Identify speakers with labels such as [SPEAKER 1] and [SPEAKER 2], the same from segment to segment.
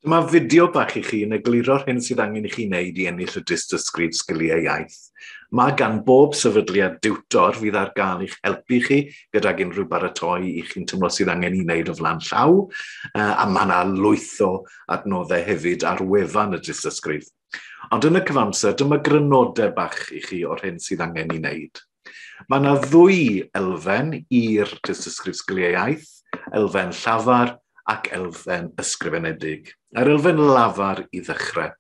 [SPEAKER 1] Dyma fideo bach i chi yn egluro'r hyn sydd angen i chi wneud i ennill y dystysgrif sgiliau iaith. Mae gan bob sefydliad diwtor fydd ar gael i'ch helpu chi gydag unrhyw baratoi i chi'n teimlo sydd angen i wneud o flaen llaw, a mae yna lwyth o adnoddau hefyd ar wefan y dystysgrif. Ond yn y cyfamser, dyma grynodeb bach i chi o'r hyn sydd angen i wneud. Mae yna ddwy elfen i'r dystysgrif sgiliau iaith, elfen llafar ac elfen ysgrifenedig. Yr elfen lafar i ddechrau.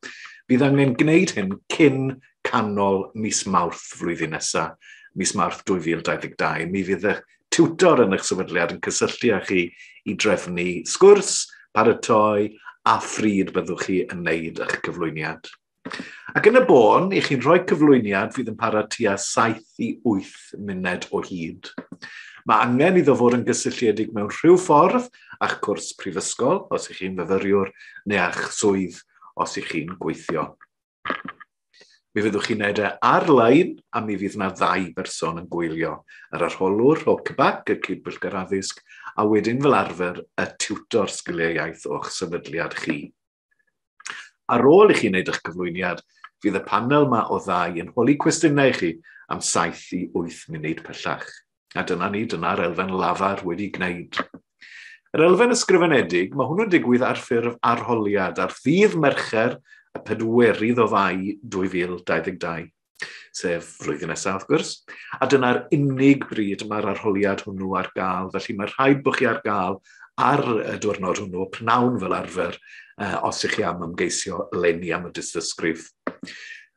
[SPEAKER 1] Bydd angen gwneud hyn cyn canol mis Mawrth flwyddyn nesaf, mis Mawrth 2022. Mi fydd eich tiwtor yn eich sefydliad yn cysylltu â chi i drefnu sgwrs, paratoi a phryd byddwch chi yn wneud eich cyflwyniad. Ac yn y bôn, i chi'n rhoi cyflwyniad fydd yn para tua 7 i 8 munud o hyd. Mae angen iddo fod yn gysylltiedig mewn rhyw ffordd â'ch cwrs prifysgol, os ych chi'n fyfyriwr, neu â'ch swydd os ych chi'n gweithio. Mi fyddwch chi'n neud e ar-lein a mi fydd yna ddau berson yn gwylio. Yr arholwr o CBAC, y Cyd-bwyllgor Addysg, a wedyn fel arfer y tiwtor sgiliau iaith o'ch sefydliad chi. Ar ôl i chi wneud eich cyflwyniad, fydd y panel yma o ddau yn holi cwestiynau i chi am 7 i 8 munud pellach. A dyna ni, dyna'r elfen lafar wedi gwneud. Yr elfen ysgrifenedig, mae hwnnw'n digwydd ar ffurf arholiad ar ddydd Mercher y pedwerydd o Fai 2022, sef flwyddyn nesaf wrth gwrs. A dyna'r unig bryd mae'r arholiad hwnnw ar gael, felly mae rhaid bod chi ar gael ar y diwrnod hwnnw, pnawn fel arfer, os ych chi am ymgeisio leni am y dystysgrif.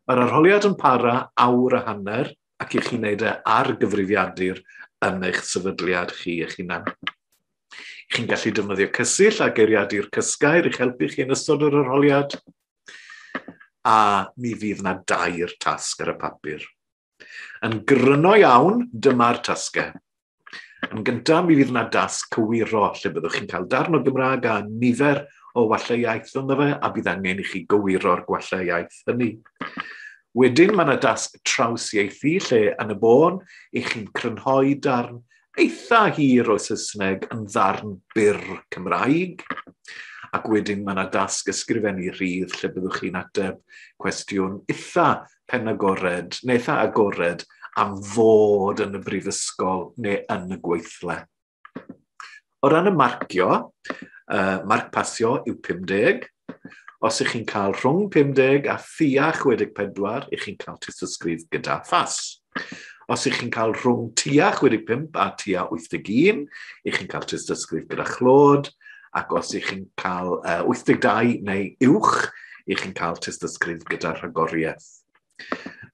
[SPEAKER 1] Mae'r arholiad yn para awr a hanner ac i chi wneud e ar gyfrifiadur yn eich sefydliad chi eich hunan. Chi'n gallu defnyddio Cysill a geiriadur Cysgair i'ch helpu chi yn ystod yr arholiad. A mi fydd yna dair tasg ar y papur. Yn gryno iawn, dyma'r tasgau. Yn gyntaf, mi fydd yna dasg cywiro, lle byddwch chi'n cael darn o Gymraeg a nifer o wallau iaith ynddo fe, a bydd angen i chi gywiro'r gwallau iaith hynny. Wedyn, mae yna dasg trawsieithu, lle yn y bôn, i chi'n crynhoi darn eitha hir o Saesneg yn ddarn byr Cymraeg. Ac wedyn mae yna dasg ysgrifennu rhydd lle byddwch chi'n ateb cwestiwn eitha penagored neu eitha agored am fod yn y brifysgol neu yn y gweithle. O ran y marcio, marc pasio yw 50. Os ych chi'n cael rhwng 50 a thua 64, ych chi'n cael tystysgrif gyda phas. Os ych chi'n cael rhwng tua 65 a tua 81, ych chi'n cael tystysgrif gyda chlod, ac os ych chi'n cael 82 neu uwch, ych chi'n cael tystysgrif gyda rhagoriaeth.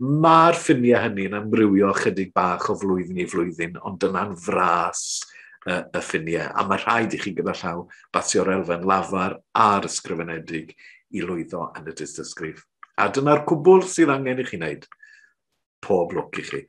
[SPEAKER 1] Mae'r ffiniau hynny'n amrywio chydig bach o flwyddyn i flwyddyn, ond dyna'n fras y ffiniau. A mae rhaid i chi gyda llaw basio'r elfen lafar a'r ysgrifenedig i lwyddo yn y dystysgrif. A dyna'r cwbl sydd angen i chi wneud. Pob lwc i chi.